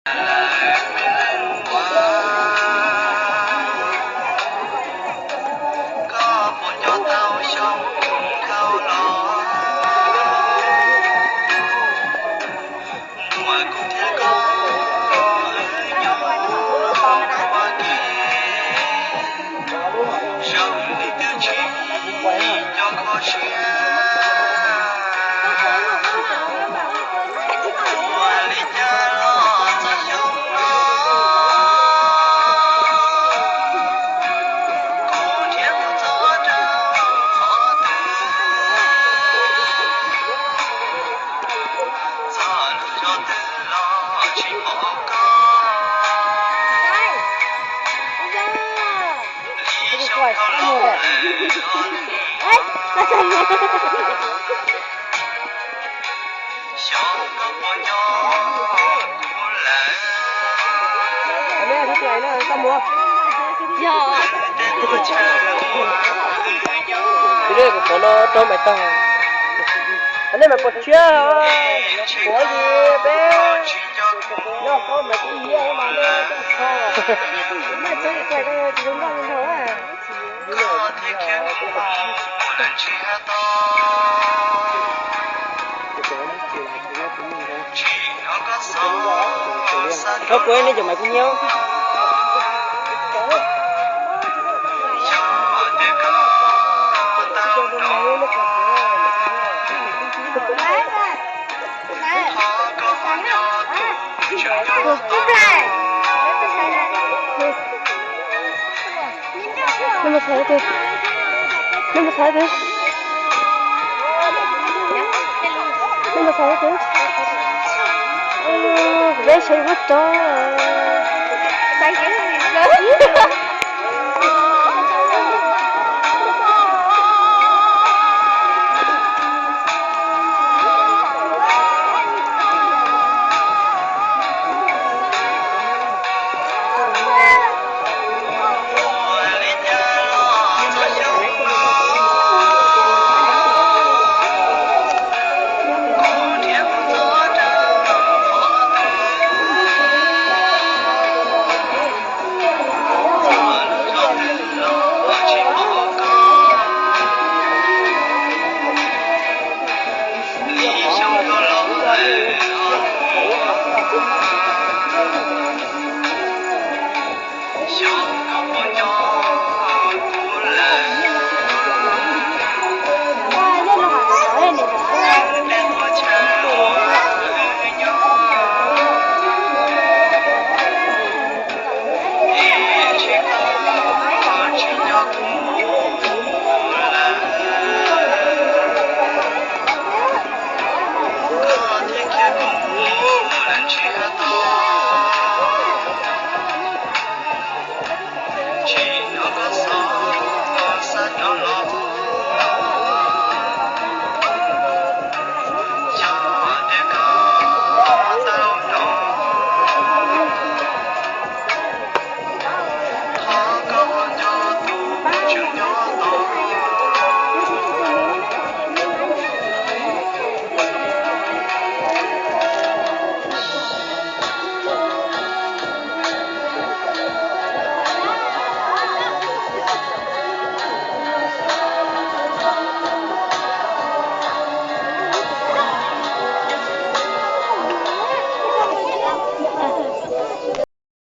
Koj puas nco tau xyoo dhau los, muaj kuv thiab koj nyob ua ke, zoo li twb tsis nco koj siab. Ua li cas los txog xyoo no, kuv nrhiav mus txog rau qhov twg, txog lub zos twg los tsis pom koj. Li xyoo dhau los lawm os, xyoo koj puas nco kuv lawm? Yog. Tus dej kuv qhov no rau Maiv Taug. Nej mas pom tshiab, kuv li peb noj koj mas kuv iab mas nej txhob kho. Nej txhob kho, tsis zoo nkauj li ntawd. Thov kuv nej cov maiv kub hnyiab. Nws mus txhais tes, nws mus txhais tes, nws mus txhais tes. Peb sawv huab rov.